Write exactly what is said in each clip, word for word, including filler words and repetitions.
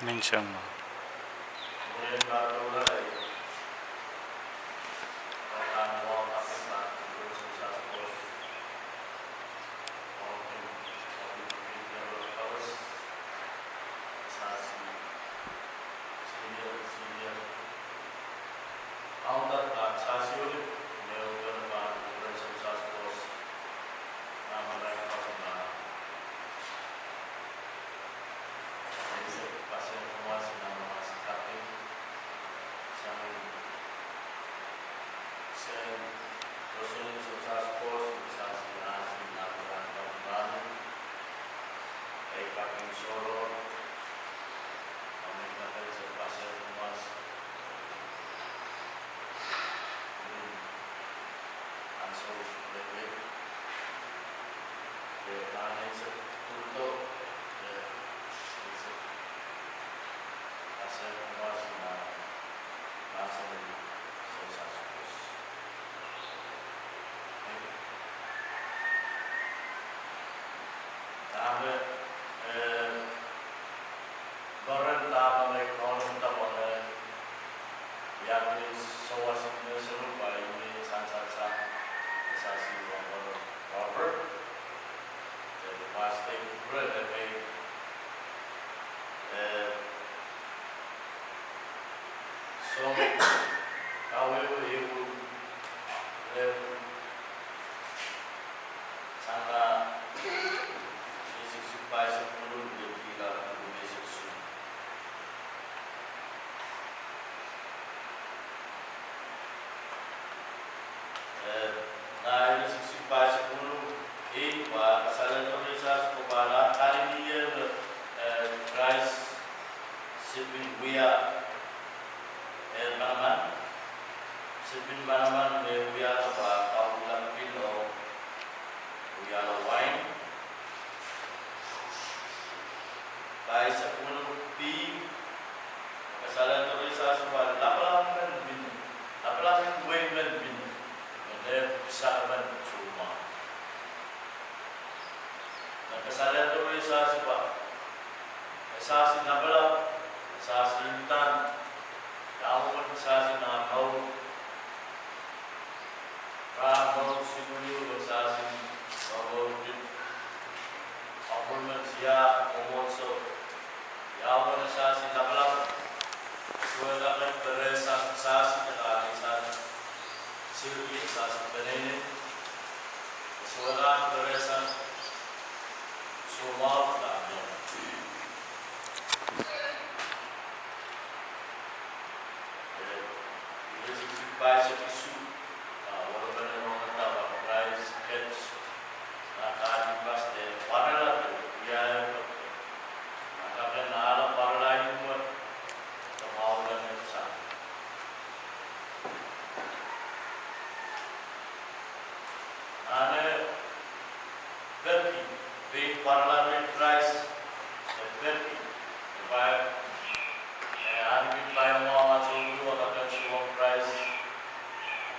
Menseng mwo. Dahme, eh, Loren dahme ngehi kaunop da pwe ngehi wiahkihdi souwas en menseng pwe I men sansal sang Esasi Wongpon Robert. Eh, Pastor Brett, eh, Soh, kawehwe ehu, eh, sang nan eisek siluh pahisek muluhn de kihla eisek siluh. Eh, nan eisek siluh pahisek muluhn, ih pahn kasalehdo rehn Esasi pwe pahn kalinihong, eh, Krais sipin wia, eh, manaman. Sipin manaman me wiahda pahn kaula pil oh wiahla wain. Pahisek muluhn, B, kasalehdo rehn Esasi pwe lapalap men mine, lapalap en wehi men mine, me nehk pisang men soumwahu. Me kasalehdo rehn Esasi pwe Esasi lapalap, Esasi intan, ia mwomwen Esasi nan mour, rahn mour, siluh, Esasi nan mour pil, appointment ia, mwomwohdiso, ia mwomwen Esasi lapalap, sohte kak perehsang Esasi, kak Esasi sirki, Esasi peneinei, sohte kak perehsang soumwahu, kak mehn. Eh, eisek siluh pahisek isuh, ah, Wolopen rongada pwe Krais ket, nan kahrepen Pastor, pwarala de, ia, eh, kak en ale pwarala imwe, de mwahulang sang. Anahne peki, pein pwarala rehn Krais, e peki, e pahn, eh, ahneki pahn mwahu ansou pwukat kak en suwed Krais,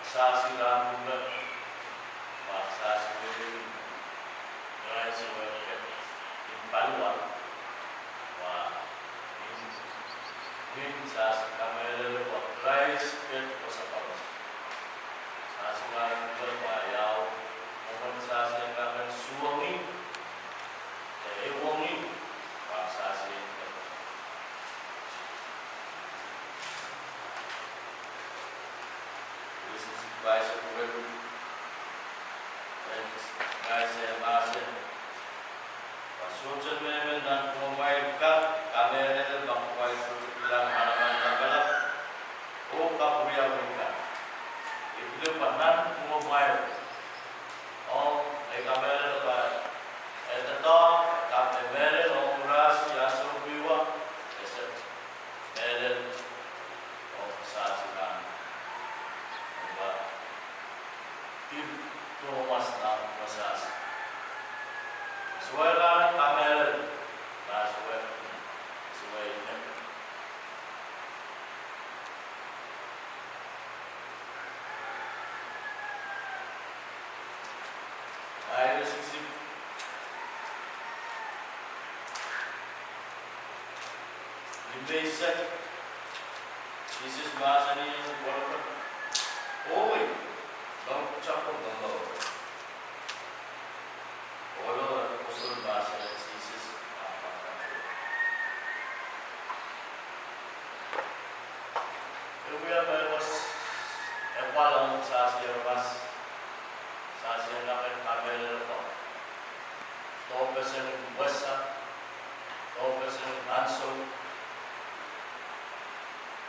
Esasi rahn pwukat, pwe Esasi wehwehki Krais wehwehki ket, ih paliwar, pwe ih, ih Esasi kamehlele pwe Krais ket wasa koaros. Esasi rahn pwukat pwe ia mwomwen Esasi kak en suwed ih, de wongih, pwe Esasi ket. Eisek siluh pahisek weluh, eh, Krais e mahsanih, pwe sohte mehmen nan kumwail kak kamehlele ma kumwail sohte kilang manaman lapalap oh kak wia wehi kan. Ih pil pahn nan kumwail. Ong, ei kamehlele pwe, eh, doadoahk, kak mehlel ong Esasi ansou pwukat, ese mehlel ong Esasi rahn pwukat. Pil Thomas nan wasa. Sohte kamehlele, ma sohte, sohte ine. Ai, siksik. Limei sek, Sises mahsanih, Kohwei, loan pwutak ko momour. Ohloko pwoson mahsen en Sises. E wia mehkot, e pwalong sasi aramas, sasi en kamehlele pwang. Dohpeseng wasa, dohpeseng ansou.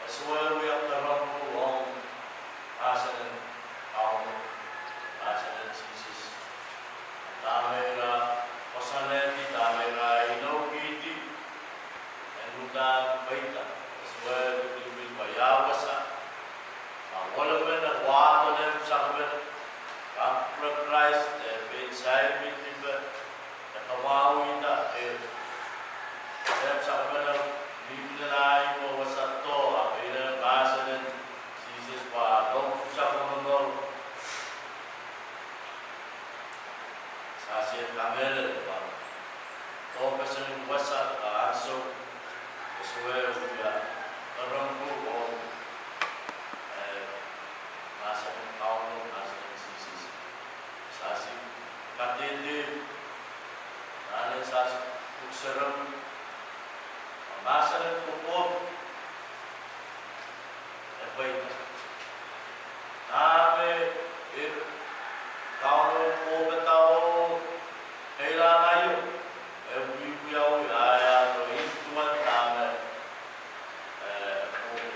E sohte wia kerempwa ong mahsen en Kauno, mahsen en Sises. Dahme ira koasoanehdi, dahme ira inoukihdi, en uhdahn pweida. E sohte lipilipil pwe ia wasa. A welimen e wahdo lehpw sakimen, rong Krais, e pein sair mihmi dipe, e kamwahwihda, e lehpw sakimen, mihmi nan ahi mwo wasa doh, a pil mahsen en Sises pwe loan pwutak ko momour. Sasi en kamehlele pwang. Dohpeseng wasa, ansou, e sohte wia kerempwa ong, eh, mahsen en Kauno, mahsen en Sises. Sasi kadehde, nan en sasi pwuhk sarawi, mahsen en kokohp, e pweida. Dahme, eh, Kauno kohpada oh keilahng aio, e wiewiawi, ah, ia, oh, nin duwen dahme, eh, oh.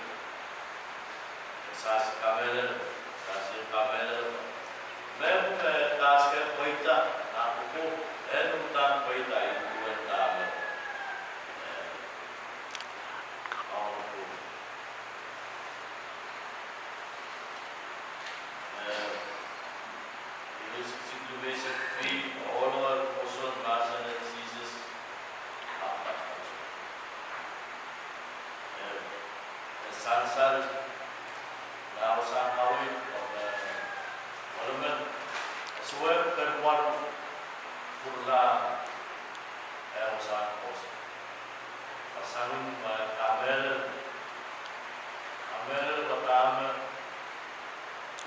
Sasi kamehlele, sasi kamehlele. Me, me, sasi pweida, nan kokohp, en uhdahn pweida, nin duwen dahme, eh, Kauno kohdo. Eh, ire siksik, limei sek, pil, ohloko pwoson mahsen en Sises, ahpw, eh, eh, sansal, nan wasahn kaweid, eh, welimen, e sohte kerempwa pwurala, eh, wasahn koaros. Pasangin ma kamehlele, kamehlele pwe dahme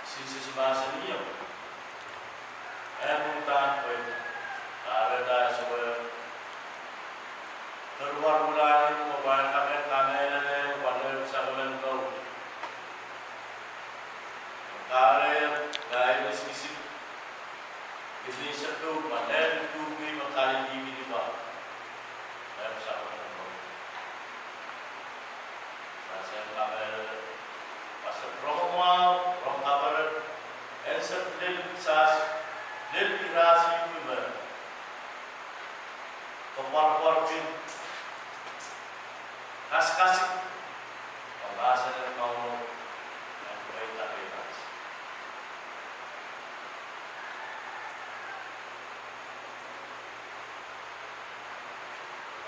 Sises mahsanih, en uhdahn pweida. Kahrehda e sohte kerempwa pwurala, pwe pahn kak kamehlele, pwe lehpw sakimen mour. Kahrehda e siksik, limei sek, ma lehpw tuhki me kalidihki ni pwa. Lehpw sakimen mour. Sasi en kamehlele, pasapeng rong mwahu, rong kaperen, en sehse lel sasi, lel irasi me, kapwarpwarki, kasikasik, pwe mahsen en Kauno, en pweida kei mahs.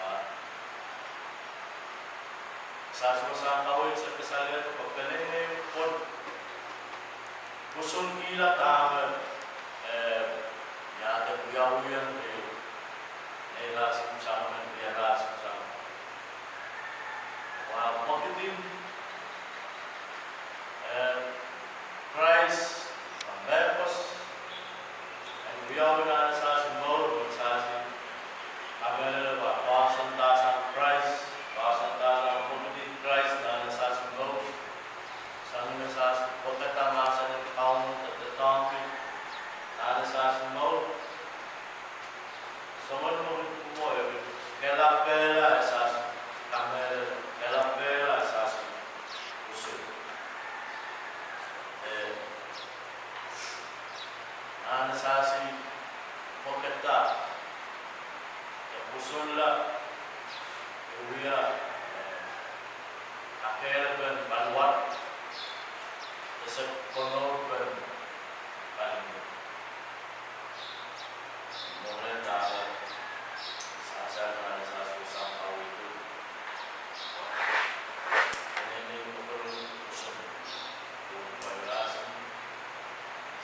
Ah, sasi wasahn kaweid se kasalehda pwe pelengei pwon pwosonkihla dahme, eh, ia de wiawi en de, neirail sihpw sakimen, neirail sihpw sakimen. Wa mwekid en, eh, Krais, ma mehkot, en wiawi nan sasi mour, sasi kamehlele pwe poahsoandahsang Krais, poahsoandahsang mwekid en Krais nan sasi mour. Sang ni me sasi pwekada mahsen en Kauno de doadoahngki nan sasi mour. Soangen mwekid kumwail, kelapehla sasi kamehlele, kelapehla sasi pwoson. Eh, nan sasi pwekada, eh, pwosonla, e wia, eh, akehlepen paliwar, ese konourpen paliwar.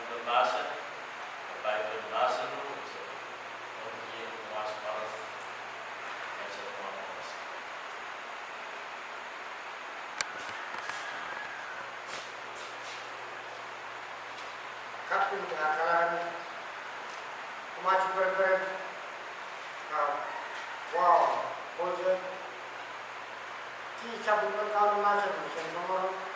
Kauno mahsanih, Paipen mahsanih, oh kihong wasa koaros, kaping de kalahngan, kumwail peren peren, ka, wow, oje, ti sapwellimen Kauno mahsanih, sen mongoro,